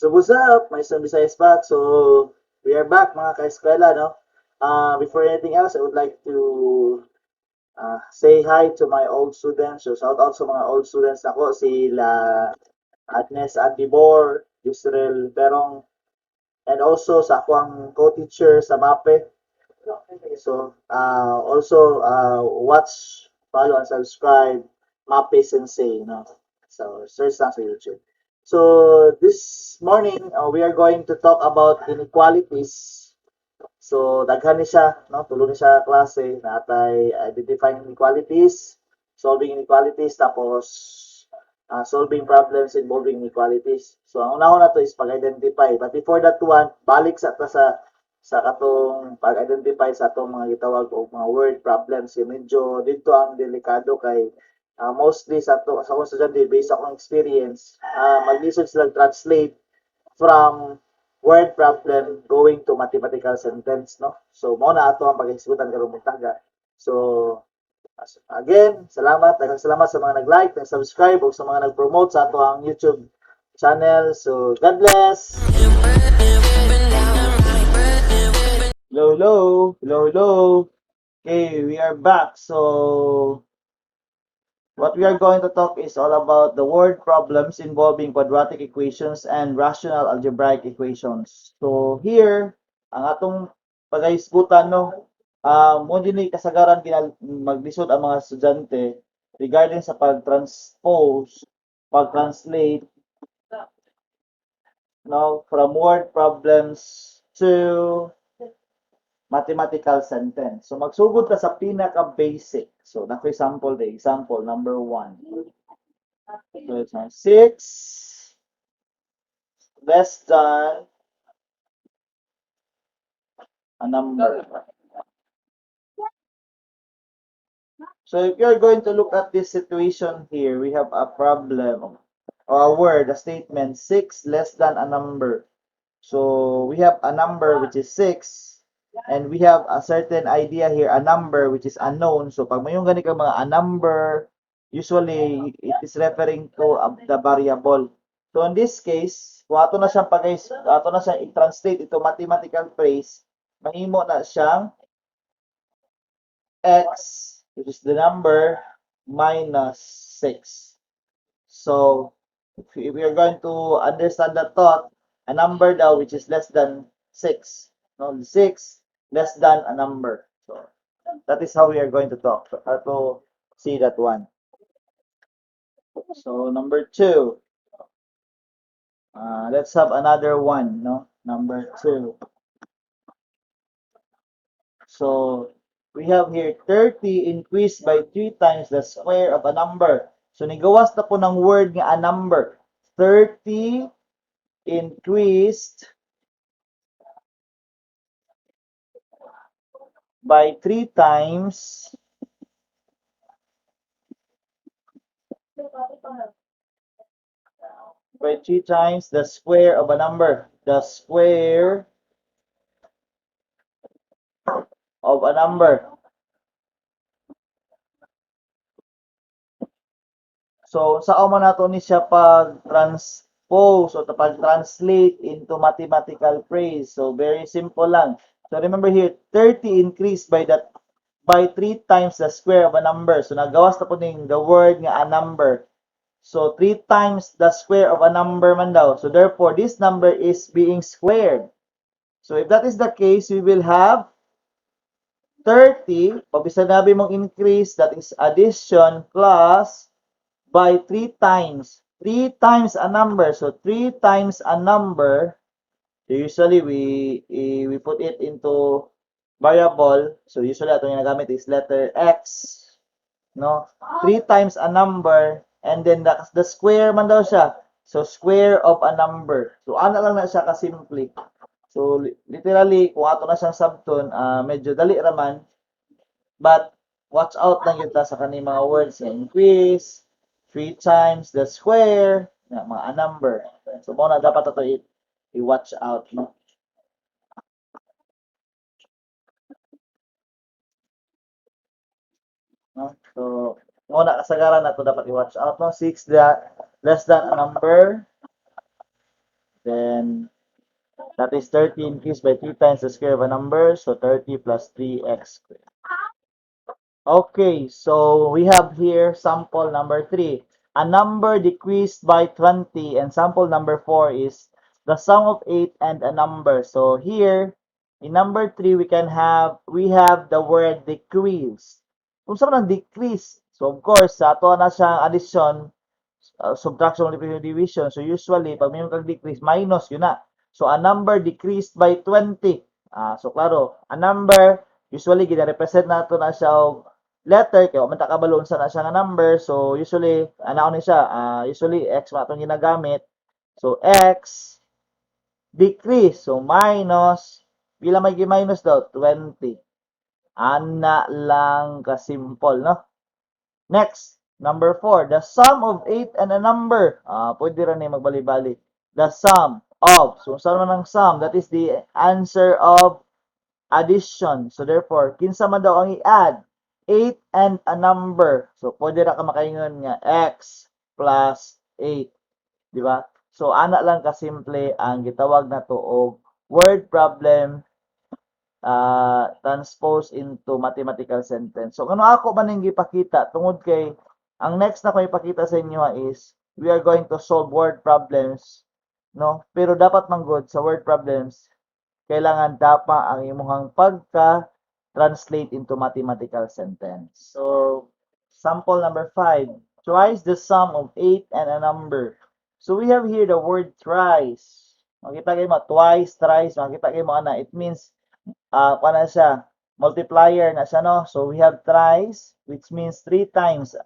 So what's up? My son Bisaya is back. So we are back, mga ka-eskwela, no? Before anything else, I would like to say hi to my old students. So shout out sa mga old students nako, sila Agnes Andibor, Israel Perong, and also sa akoang co-teacher sa MAPE. So also watch, follow, and subscribe MAPE Sensei, no? So search lang sa YouTube. So this morning, we are going to talk about inequalities. So daghan ni siya, no? Tulo ni siya klase naa tay identifying inequalities, solving inequalities, tapos solving problems involving inequalities. So ang unahon nato is pag-identify. But before that one, balik sa ta sa katong pag-identify sa atong mga gitawag og mga word problems. Kay medyo dito ang delikado kay mostly sa ato, sa akong estudyante, based sa akong experience, maglisod sila translate from word problem going to mathematical sentence, no? So mao na ato ang pag-hisgutan karong buntaga. So again, salamat, daghang salamat sa mga nag-like, nag-subscribe ug sa mga nag-promote sa ato ang YouTube channel. So God bless. Hello, hello, hello, hello. Okay, we are back. So what we are going to talk is all about the word problems involving quadratic equations and rational algebraic equations. So here, ang atong paghisgutan, no, mao din kasagaran maglisod ang mga estudyante regarding sa pag-transpose, pag-translate, no, from word problems to mathematical sentence. So magsugod ta sa pinaka-basic. So nako example the example number one. So it's 6 less than a number. So if you're going to look at this situation here, we have a problem or a word, a statement, 6 less than a number. So we have a number which is 6 and we have a certain idea here, a number which is unknown. So pag mayong gani ka mga a number, usually it is referring to the variable. So in this case, kung ato na siyang pag ato na siyang i-translate into mathematical phrase, mahimo na siyang x, which is the number, minus 6. So if we are going to understand the thought, a number daw which is less than 6. No, 6 less than a number. So that is how we are going to talk, how to see that one. So number two, let's have another one, no? Number two. So we have here 30 increased by 3 times the square of a number. So nigawas na po ng word nga a number. 30 increased by 3 times by 3 times the square of a number. The square of a number. So, sa man nato ni siya pag-transpose o pag-translate into mathematical phrase? So, very simple lang. So, remember here, 30 increased by 3 times the square of a number. So, nagawas na po ning the word nga a number. So, 3 times the square of a number man daw. So, therefore, this number is being squared. So, if that is the case, we will have 30, pag sinabi mong increase, that is addition, plus by 3 times. 3 times a number. So, 3 times a number, so usually we put it into variable. So, usually atong ginagamit is letter X. No? 3 times a number, and then the square man daw siya. So, square of a number. So, ana lang na siya kasimple. So, literally, kung ato na siyang sabton, medyo dali raman. But, watch out lang yun ta sa kaning mga words nga increase, 3 times the square, na mga a number. So, mao na dapat ato i-watch out, no? No? So, mao na kasagaran nato dapat i-watch out, no? 6 less than a number. Then that is 30 increased by 3 times the square of a number. So 30 plus 3x squared. Okay, so we have here sample number 3. A number decreased by 20, and sample number 4 is the sum of 8 and a number. So here, in number 3, we have the word "decrease." Kung unsa man ang decrease? So of course, sa ato na siyang addition, subtraction, multiplication, division. So usually, pag may kang decrease, minus gyud na. So a number decreased by 20. Ah, so klaro, a number, usually gina-represent nato na siya og letter kay wa man ta kabalo unsa na siya nga number. So usually, ana ni siya, usually x man atong ginagamit. So x decrease, so minus, pila may gi-minus daw? 20. Ana lang ka-simple, no? Next, number 4, the sum of 8 and a number. Ah, pwede ra ni magbali-bali. The sum of, so unsa man ang sum? That is the answer of addition. So therefore, kinsa man daw ang i-add? 8 and a number. So pwede ra ka makaingon nga x plus 8, di ba? So ana lang kasimple ang gitawag nato og word problem transpose into mathematical sentence. So ano ako man ning gipakita, tungod kay ang next na ko ipakita sa inyo is we are going to solve word problems, no? Pero dapat man gud sa word problems, kailangan dapat ang imong pagka translate into mathematical sentence. So sample number 5, twice the sum of 8 and a number. So we have here the word "thrice." Makita kayo mo, twice, thrice, makita kayo mo ana, it means na siya, multiplier na siya, no? So we have thrice, which means three times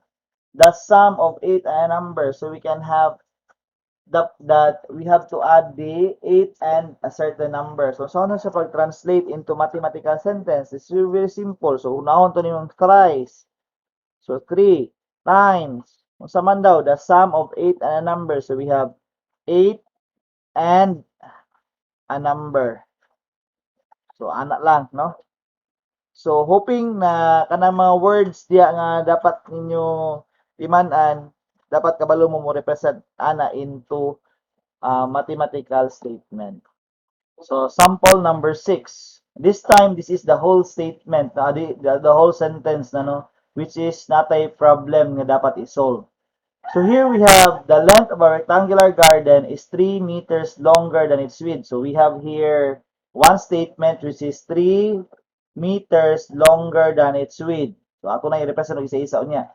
the sum of 8 and a number. So we can have the that we have to add the 8 and a certain number. So ano siya pag-translate into mathematical sentence? It's very, very simple. So, unahon to nimong thrice. So, 3 times, unsa man daw, the sum of 8 and a number. So, we have 8 and a number. So, ana lang, no? So, hoping na kanang mga words diya nga dapat ninyo timan-an, dapat kabalo mo mo represent ana into mathematical statement. So, sample number 6. This time, this is the whole statement, the whole sentence na, no, which is not a problem nga dapat i-solve. So here we have the length of a rectangular garden is 3 meters longer than its width. So we have here one statement, which is 3 meters longer than its width. So ato na i-represent og isa-isa unya.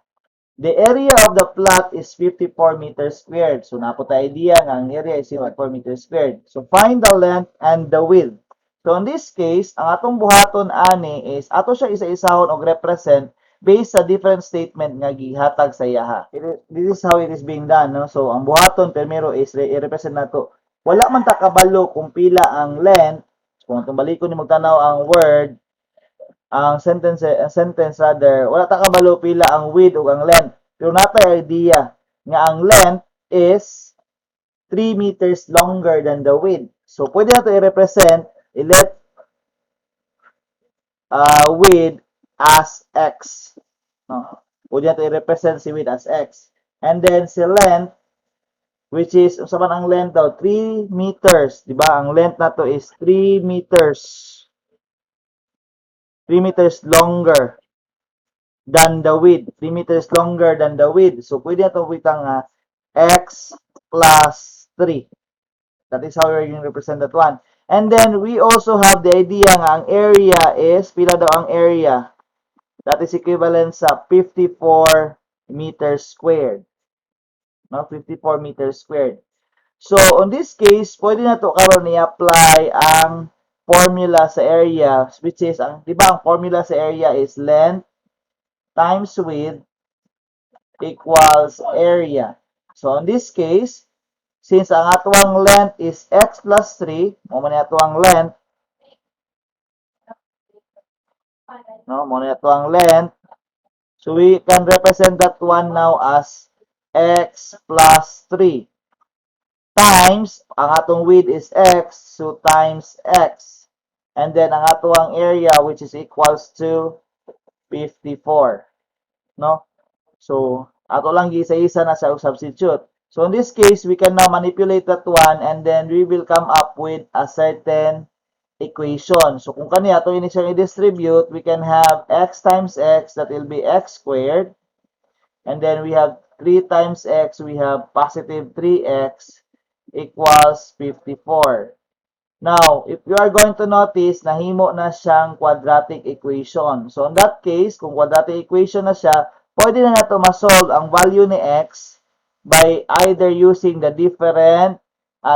The area of the plot is 54 meters squared. So naa pod tay idea nga ang area is 54 meters squared. So find the length and the width. So in this case, ang atong buhaton ani is ato siya isa-isahon og represent based sa different statement nga gihatag sa iyaha. This is how it is being done, no? So ang buhaton primero is i-represent nato. Wala man ta kabalo kung pila ang length. Kung atong balikon ni magtanaw ang word, ang sentence rather, wala ta kabalo pila ang width ug ang length. Pero naa tay idea nga ang length is 3 meters longer than the width. So pwede nato i-represent, i-let width as x. No? Pwede nato i-represent si width as x. And then si length, which is, unsa man ang length daw? 3 meters, di ba? Ang length nato is 3 meters. 3 meters longer than the width. 3 meters longer than the width. So, pwede nato butang nga x plus 3. That is how we're going to represent that one. And then, we also have the idea nga ang area is, pila daw ang area? That is equivalent sa 54 meters squared. No? 54 meters squared. So, on this case, pwede nato karon i-apply ang formula sa area, which is, ang, di ba, ang formula sa area is length times width equals area. So, in this case, since ang atuang length is x plus 3, mao man atuang length, no, mao ni atuang length, so we can represent that one now as x plus 3 times, ang atong width is x, so times x. And then ang atuang area, which is equals to 54. No? So, ato lang isa-isa na sa substitute. So in this case, we can now manipulate that one and then we will come up with a certain equation. So kung kani ato ini siyang i-distribute, we can have x times x, that will be x squared. And then we have 3 times x, we have positive 3x equals 54. Now, if you are going to notice, nahimo na siyang quadratic equation. So in that case, kung quadratic equation na siya, pwede na nato ma-solve ang value ni x by either using the different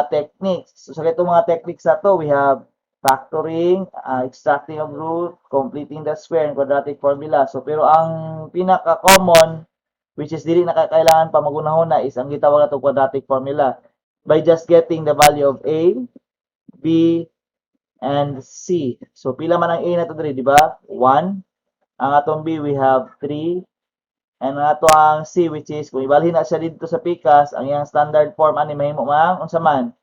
techniques. So sa itong mga techniques na to, we have factoring, extracting of root, completing the square, and quadratic formula. So pero ang pinaka-common, which is dili na kailangan pa magunahon na, is ang gitawag nato quadratic formula by just getting the value of a, B, and C. So pila man ang A nato diri, di ba? 1. Ang atong B, we have 3. And ang ato ang C, which is kung ibalhin na siya dito sa pikas, ang iyang standard form ani mahimo mang unsa man?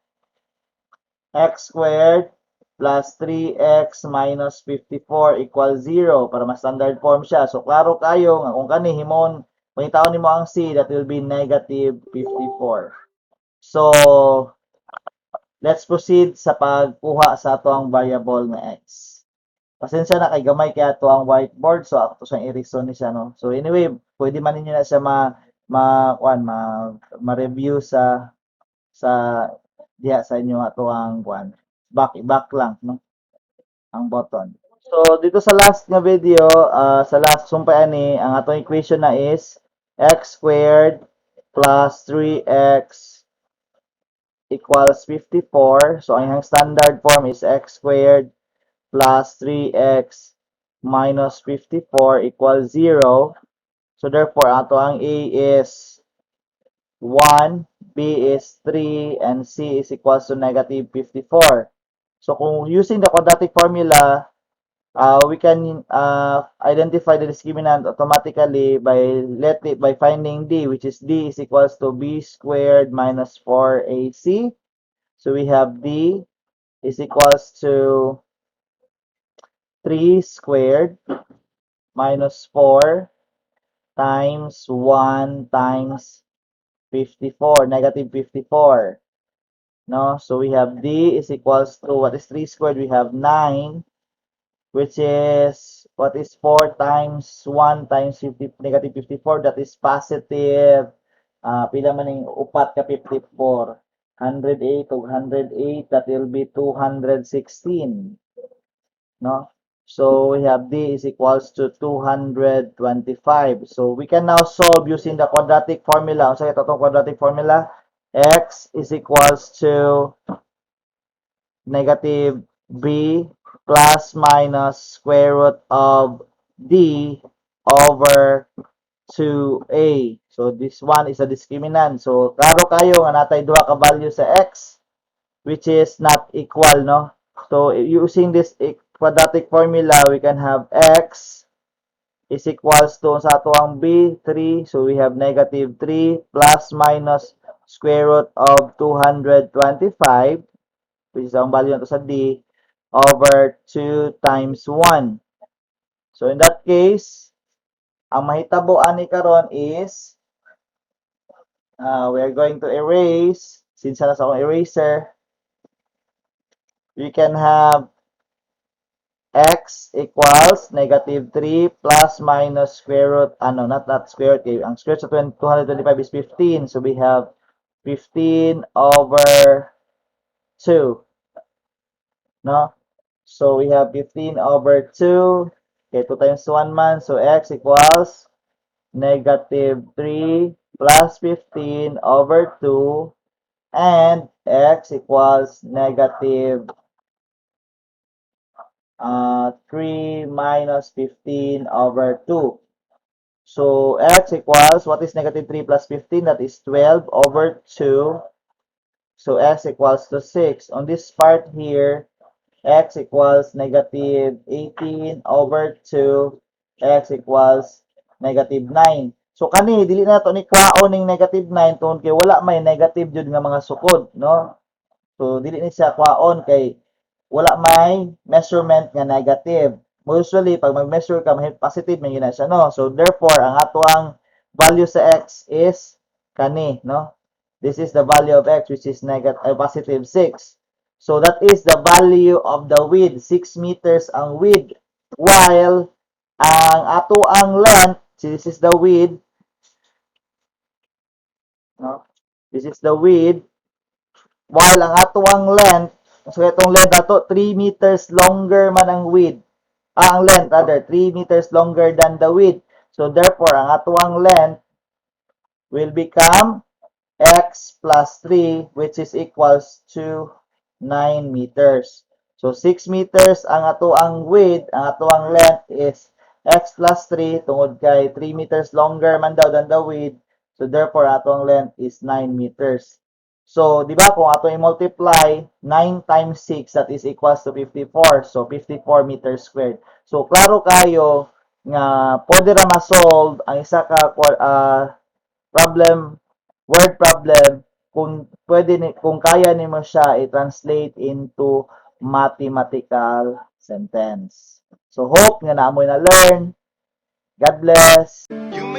X squared plus 3x minus 54 equals 0 para mas standard form siya. So klaro kayo nga kung kani himon, pangitaon nimo ang C, that will be negative 54. So let's proceed sa pagkuha sa ato ang variable nga x. Pasensya na kay gamay kay ato ang whiteboard, so ato siyang i-reason ni siya, no. So anyway, pwede man ninyo na siya ma ma kuan ma ma-review sa diha sa inyo ato ang kuan, back back lang, no, ang button. So dito sa last nga video, sa last sumpay ani, ang atong equation na is x squared plus 3x equals 54. So ang standard form is x squared plus 3x minus 54 equals 0. So therefore, ato ang A is 1, B is 3, and C is equals to negative 54. So kung using the quadratic formula, we can identify the discriminant automatically by finding D, which is D is equals to B squared minus 4AC. So we have D is equals to 3 squared minus 4 times 1 times 54, negative 54. No? So we have D is equals to, what is 3 squared? We have 9, which is, what is 4 times 1 times 50, negative 54? That is positive, pila man ning upat ka 54? 108 ug 108, that will be 216. No? So we have D is equals to 225. So we can now solve using the quadratic formula. Unsa atong quadratic formula? X is equals to negative B plus minus square root of D over 2A. So this one is a discriminant. So klaro kayo nga natay duha ka value sa x which is not equal, no? So using this quadratic formula, we can have x is equals to sa ato ang b, 3. So we have negative 3 plus minus square root of 225, which is ang value nato sa d, over 2 times 1. So in that case, ang mahitabo ani karon is we are going to erase. Since na sa akong eraser, we can have x equals negative 3 plus minus square root, ano, not square root, okay, ang square root sa 20 225 is 15. So we have 15 over 2. No? So we have 15 over 2. Okay, 2 times 1 man. So x equals negative 3 plus 15 over 2 and x equals negative 3 minus 15 over 2. So x equals, what is negative 3 plus 15? That is 12 over 2. So x equals to 6. On this part here, x equals negative 18 over 2, x equals negative 9. So kani dili na to ni kwaon ning negative 9 tungod kay wala may negative jud nga mga sukod, no? So dili ni siya kwaon kay wala may measurement nga negative. Usually pag mag-measure ka, may positive man gyud na siya, no? So therefore, ang ato ang value sa x is kani, no? This is the value of x, which is negative, positive 6. So that is the value of the width, 6 meters ang width. While ang ato ang length, so this is the width, no? This is the width. While ang ato ang length, so itong length ato, 3 meters longer man ang width. Ah, ang length rather, 3 meters longer than the width. So therefore, ang ato ang length will become x plus 3, which is equals to 9 meters. So 6 meters ang ato ang width, ang ato ang length is x plus 3 tungod kay 3 meters longer man daw than the width. So therefore, ato ang length is 9 meters. So, di ba, kung ato i-multiply 9 times 6, that is equals to 54. So 54 meters squared. So klaro kayo nga pwede ra ma-solve ang isa ka problem, word problem, kung pwede ni, kung kaya nimo siya i-translate into mathematical sentence. So hope nga naa moy na learn. God bless. You